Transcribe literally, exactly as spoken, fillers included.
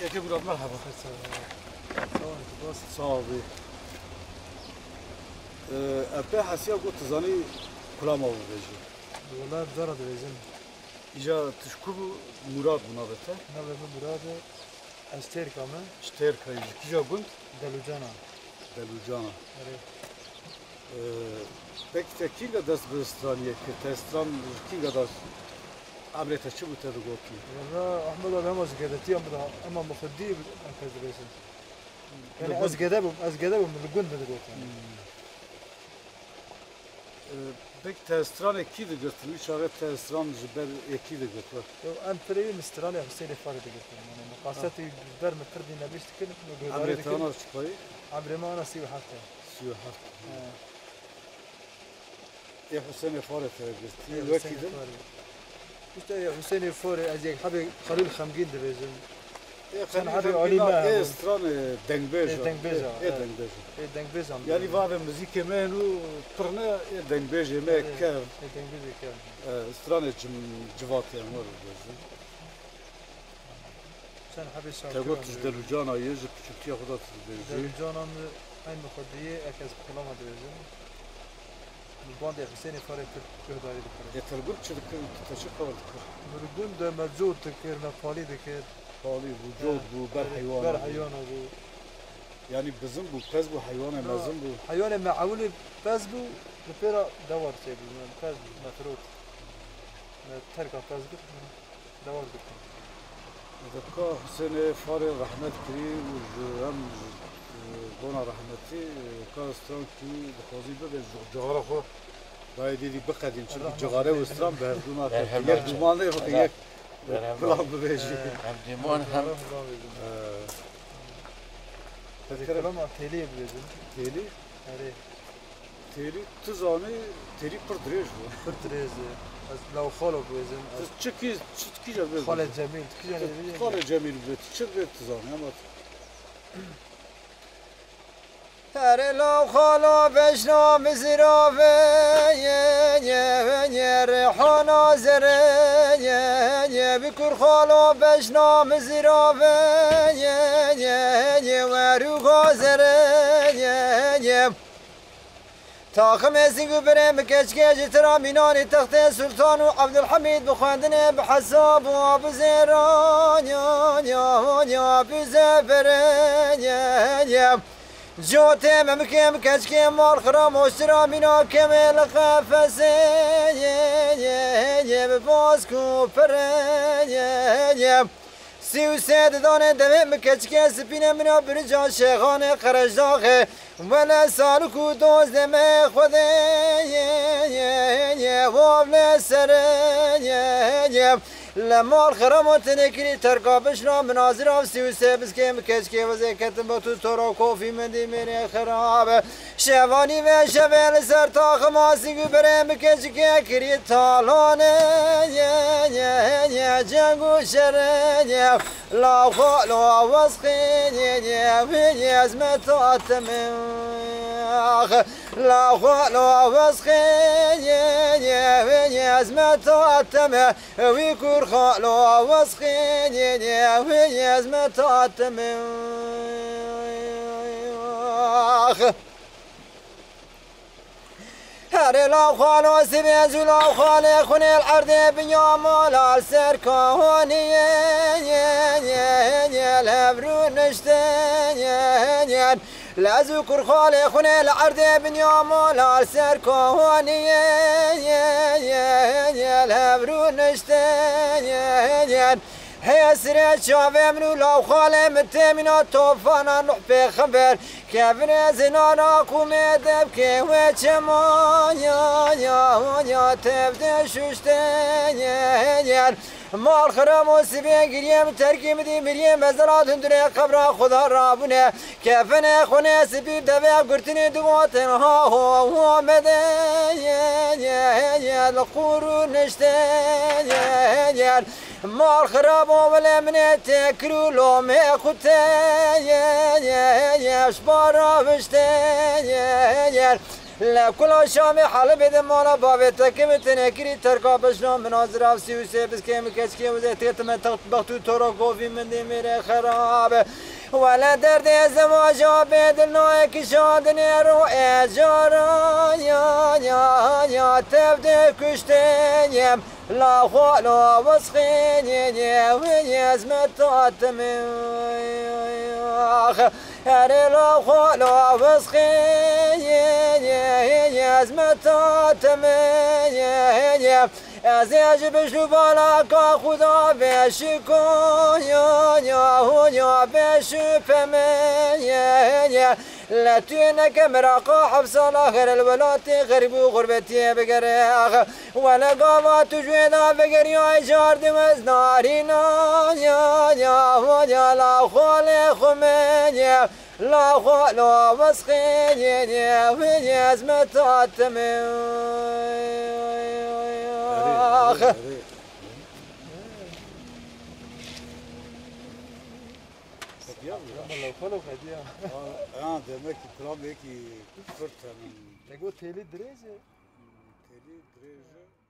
Yekê Murat, merhaba. Sağ ol, spas. Sağ ol. Ee, Em pê hesiya got tu zanî kulama bibêjî. Wala cara dibêjim. Îja tu ji ku bû? Murad bû navê te? Navê min Murad e. Ez Têrka me. Ji Têrkayê, ji kîja gund? Delûcana. Delûcana. Erê. Ee, peki te kînga dest bi straniyê kir? Te stran ji kînga da, emrê te çi bû te digotin? Wala Ahmed abi hema ji gedetiya min de, hema min xwe dî em kes dibêjin. Li Yani gund. Ez gede bûm, ez gede bûm, li gund min digotin. Hmm. Ee, peki te stranê kî digirtin? Wî çaxê te stran ji ber ê kî digirtin? Yo, em pirê min stranê Husênê Farê digirtin. Yani, min kasetî ber min pir dî nebîş dikin, min guhdarî Emrê te dikin. Ana çi payî? Emrê me ana sî û heft e. Sî û heft. He. Ê Husênê Farê te girtî, Ê wekî Husênê din? Farê. Îşte ê Husênê Farê, ez yek hebê Xelîl Xemgîn dibêjim. Ê Sen Xelîl hebê Xemgîn Alî a, me ê hebûn. Stran, ê dengbêj Ê a. dengbêj a, Ê, ê evet. dengbêj a. Ê dengbêj a. Yani vave muzîkê me hênû pirne ê dengbêjê me Ê, kevn. Ê dengbêjê kevn. Ê, stranê cim-, civatê em were dibêjin. Sen hebê Te şakir got ji dibêjin. Delûcana yê, ji piçûtiya xwe de tu dibêjî. Delûcana min eyn min xwe diyê, ek ez kulama dibêjim. Li bandê Husênê Farê pir guhdarî dikir. Ê te li gund çi dikir û te çi kar dikir? Min li gund de me cot dikir, me palî dikir. Palî bû, cot He, bû, ber erê, heywana ber bû. heywana bû. Yanî bizin bû, pez bû, heywanê Na, mezin bû. heywanê me ewilî pez bû, li pêra dewar çêbû, me pez bû, me firot. Me terka pez girt, me dewar girt. Deka Husênê Farê rehmet kirî û ji em ji, e, bona rehmetî, e, ka stran kî dixwazî bibe ji cixara xwe dayê dîdî biqedîn. Çimkî Rehmet cixare û kirî. stran bi hevdû nake. Berhema. Yek dûman nê biqe, Berhema. yek Berhema. Plan bibêjî. He. Hem dîman hem He. Têlê Têlî. Têlî? Erê. Têlî, tu zanî, Têlî pir dirêj bû. Pir dirêj e. Ez Lawxalo bibêjim. Tu çi kî, çi kîja bibêjî? Xalê Cemîl, tu kîja Tu bibêjî? Xalê Cemîl bibê, tu çi bibê tu zanî, ama tu Here law xalo beşna mizirave ye, ye, ye, rihana zere ye, ye, bi kur xalo beşna mizirave ye, ye, ye, weruga zere ye, ye. Taximê sîng û birê min keçikê ji tira mînanî textê Sultan û Ebdulhemîd bi xwendinê bi hesab û abizêran ya, ya, ya, bizê birê ye, ye. Cotê memikê min keçikê mal xira moştira mîna kemê li qefesê ye, ye, ye, bi bask û pirê ye, ye. Sî û sê didanê devê min keçikê spînê min a birica şêxanê Qerejdaxê. Wele salik û dozdê me Xwedê ye, ye, ye, wav li serê ye, ye. Li mal xiramo tenê kirî terka bişna min azirav sî û sê biskê min keçikê wezê ketin be tu tora kofî min dî mêrê xirabe. Şevanî ve şevê li ser taxima sîng û berê min keçikê kirî talane ye, ye, ye, ceng û şerê ye. La xwe lo wesxê ye, ye, ye, ez me tatim ax. La xwe lo wesxê ye, ye, ye, ez me tatim. Wî kur xalo wesxê ye, ye, ye, ez me tatim ax. Herê law xalo sibê zû law xalê xunê li erdê binya mala li ser kahoniyê, ye, ye, ye, li hev rûniştê, ye, ye. Li ez û kur xalê xunê li erdê binya mala li ser kahoniyê, ye, ye, ye, li hev rûniştê, ye, ye. Heye sirê çavê min û law xalê min têmîna tofana Nuh pêxember. Kevirê zinana qûmê devkê wê çema ya, ya, ya, tev de şuştê yer. Mal xiramo sibê giriyê min terkî min dî miriyê mezela dundurê qebra Xuda rabûne. Kefenê xunê sibî devê gurtinê digotin ha ho ho mede ye, ye, ye, li qûr û niştê ye, ye. Mal xirabo wele minê tê kir û lomê xwe tê ye, ye, ye, ji bar raviştê ye, ye. Li kula Şamê Helebê de mala bavê te ke min tenê kirî terka bejna min a zirav sî û sê biskê min keçikê wizê têtime text bext û tora govî min dê mêrê xerab. Wele derdê zewaja bê dil nayê kişandinê ro ê cara ya ya ya tev de kuşteyim. La xwe la wesxê ye ye wê ye ez me tatime. Ax, erê la xwe la wesxê ye ye ye ye ez me tatime ye ye. Ez ê ji bijlû balaka Xuda vêşiko ya ya ho ya vêşû peme ye ye. Lê tu yê neke miraqa heft sala xêr li welatê xerîb û xurbetiyê bigere. Ax, wele gava tu ji wê de vegeriyayî car diwez narîna ya ya ho ya la xwe lê xwe me ye. La xwe la wesxê ye ye wê ye ez me tatime. Ax. Hediya mı? Ama la xwe la hediya. Ha, ha, demek ki plan belki fırt hemen. Ego teli dirêz e. Teli dirêj e.